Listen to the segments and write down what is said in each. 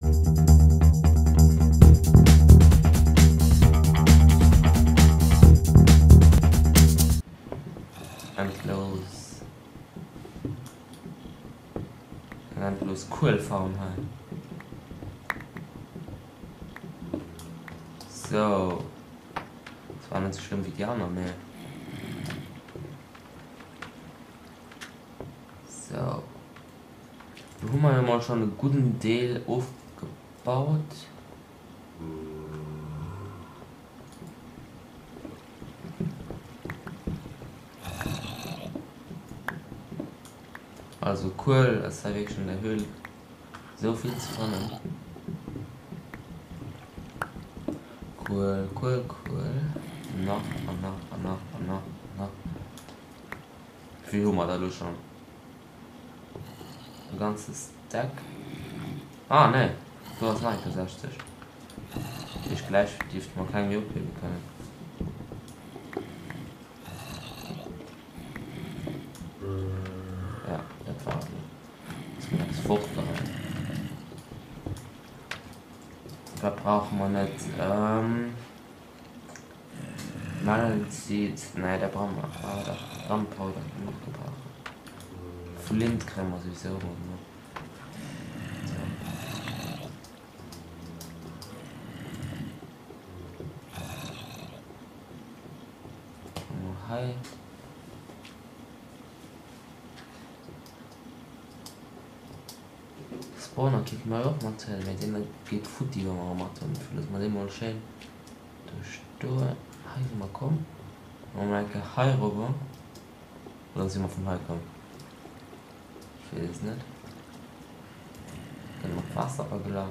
Endlos. Eng endlos Kuelfarm hei. Sou. Zwar net sou schlëmm wéi déi aner, mee. Sou. Do hu mer jo mol schonn e gudden Deel ofgebaut. Also Kuel ass hei wierklech an der Höhl esou vill ze fannen. Kuel, Kuel, Kuel. Nach an nach an nach an nach an nach. Wéi vill hu mer da elo schonn? E ganze Stack. Ah nee, do ass nach eng 60. Déi ech gläich dierft mer keng méi ophiewe kënnen. Ja, dat war et elo. Ass mir eppes fortgerannt. Dat brauche mer net. Ähm. Melon Seeds, nee dat brauche mer, ah dach, Gunpowder kënne mer och gebrauchen. Flint kréie mer souwisou ëmmer genuch. Sou. Mol hei. Spawner kéinte mer jo och mathuelen, mee deen geet futti wa mer e mathuelen. Dofir loosse mer dee mol schéin do stoen. Hei si mer komm. Maache mer eng Kéier hei eriwwer. Oder si mer vun hei komm? Ech weess et net. Gëtt mat Waasser agelaf.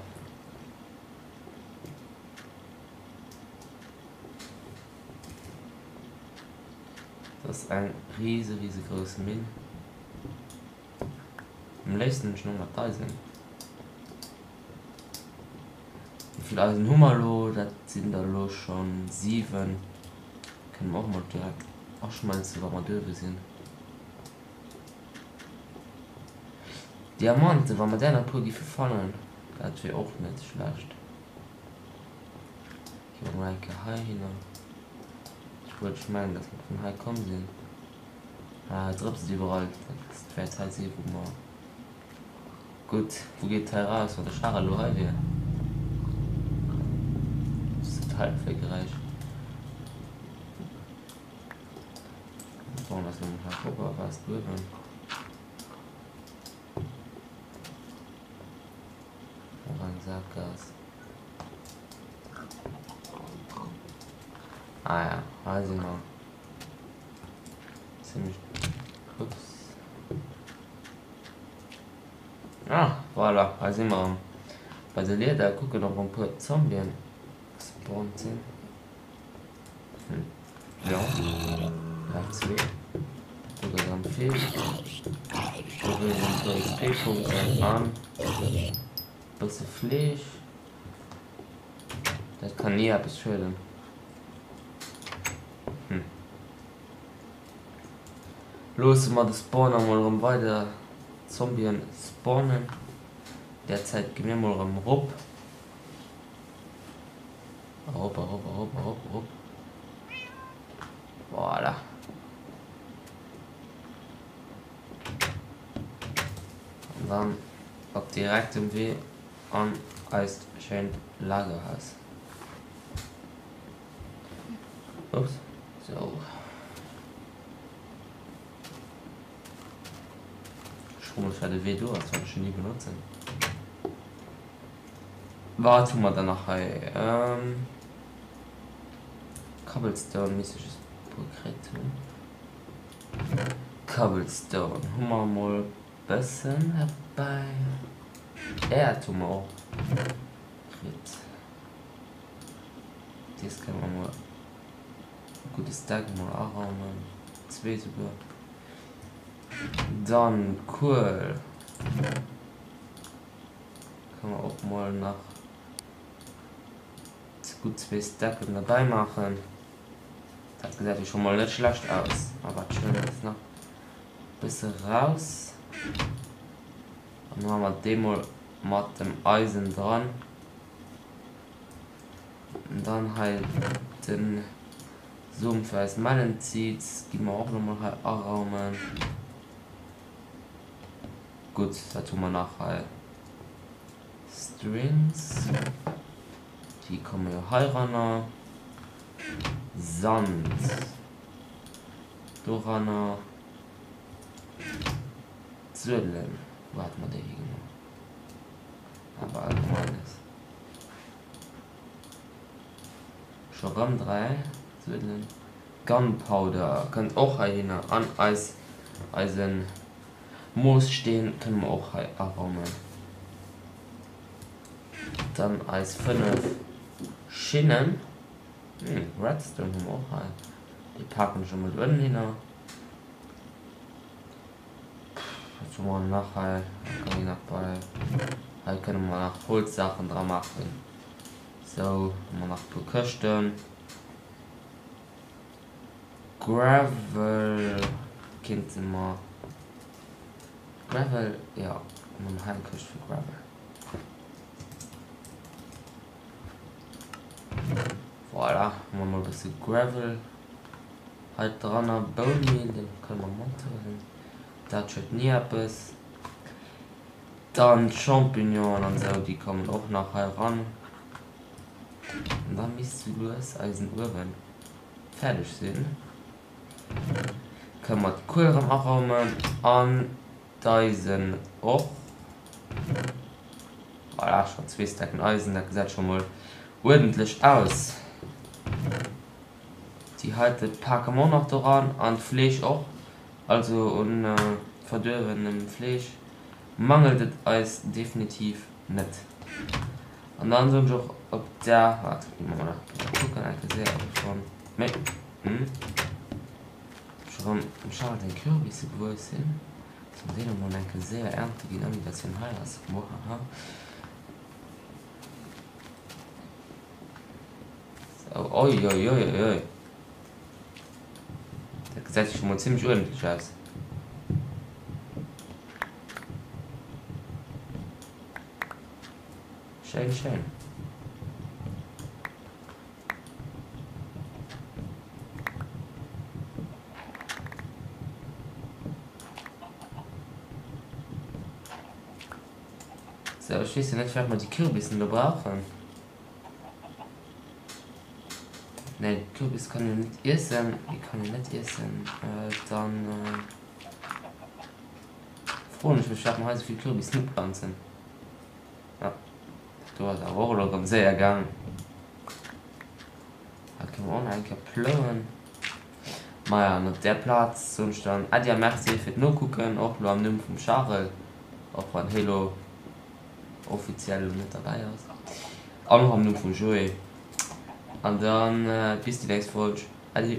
Dat ass eng rise risegrouss Minn. Am léifsten hunn ech nach mat Eisen. Wéi vill Eisen hu mer elo? Dat sinn der elo schonn 7. Kënne mer och mol direkt aschmelzen, wa mer duerwe sinn. Diamanten, wa mer där nach e puer géife fannen, dat wier och net schlecht. Gi mer mol eng Kéier heihinner. Ech wollt, ech mengen, datt mer vun hei komm sinn. Ah, et drëpst iwwerall. Dat wäert hei si wou mer. Gutt, wou geet d'hei raus, wann de Charel elo hei wier? Wat ass dat hei fir e Geräisch? Bon, lass mol hei rop a was duerwen. Och eng Sackgaass. Ah ja, hei si mer. Ziemlich. Ups. Ah, voilà, hei si mer bei de Lieder. Kucken ob e puer Zombien gespawnt sinn. Hm. Jo. Nach zwee. Oder dann vill. Do wëll ech e puer XP-Punkten an e bësse Fleesch. Dat kann ni eppes schueden. Hm. Loosse mer de Spawner mol erëm weider Zombien spawnen. Derzäit gi mir mol erëm erop. Erop, erop, erop, erop, erop. Voilà. An dann op direktem Wee an eist schéint Lagerhaus. Ups, sou. Ech froe mech wat e Wee do ass, well ech en ni benotzen. Wat hu mer dann nach hei? Ähm, Cobblestone misst ech e puer kritt hunn. Cobblestone hu mer emol bëssen derbäi. Äerd hu mer och kritt. Dees kënne mer mol e gudde Stack mol araumen, zwee souguer. Dann Kuel kënne mer och mol nach gutt zwee Stacken derbäi maachen. Dat gesäit jo scho mol net schlecht aus. A wat schwëmmt jetzt nach bësse raus. An hu mer dee mol. Mat dem Eisen dran. Dann hei den Som fir eis Melon Seeds gi mer och elo mol hei araumen. Gutt, wat hu mer nach hei? Strings, déi komme jo heiranner. Sand doranner. D'Suedelen, wou hate mer déi higemaach? Awer allgemeines. Scho rëm 3 Suedelen. Gunpowder kënnt och heihinner an eis eisen Moossteen kënne mer och hei araumen. Dann eis 5 Schinnen. Hm, Redstone hu mer och hei. Déi paken ech emol do ënnen hinner. Wat hu mer nach hei? Hei kann een nach bei. Hei kënne mer nach Holzsaachen dra maachen. Sou, hu mer nach e puer Këschten. Gravel kinnte mer. Gravel, jo, hu mer hei eng Këscht fir Gravel. Voilà, hu mer mol e bësse Gravel. Hei dranner Bone Meal, deen kënne mer mathuelen, dat schued ni eppes. Dann d'Champignonen an esou, déi kommen och nach hei ran. An da misst sou lues eisen Uewen fäerdeg sinn. Kënne mer d'Kuel erëm araumen an d'Eisen och. Voilà, schonn zwee Stacken Eisen, dat gesäit scho mol uerdentlech aus. Déi heite pake mer och nach doran an d'Fleesch och. Also un verduerwenem Fleesch mangelt et eis definitiv net. An dann soen ech och op der, waart, gi mer mol nach kucken eng Kéier séier ob ech schonn, mee hm, ob scho rëm dem Charel seng Kürbisse gewuess sinn. Dass mer déi elo mol eng Kéier séier ernte ginn, ouni dass hien hei ass. Muhaha. Sou, oi oi oi oi oi. Dat gesäit jo scho mol zimlech uerdentlech aus. Schéin, schéin. Sou, ech weess jo net, firwat mer déi Kürbissen do brauchen. Nee, Kürbis kann een net iessen. Déi kann een net iessen. Dann froen ech mech, firwat mer hei esou vill Kürbissen uplanzen. Ja, dat do ass awer och elo erëm séier gaang. Hei kënne mer och nach eng Kéier plouen. Maja, an op där Plaz soen ech dann Äddi a Merci fir d'Nokucken, och elo am Numm vum Charel, och wann hie lo offiziell elo net derbäi ass, an och am Numm vum Joé. An dann bis déi nächst Folg. Äddi.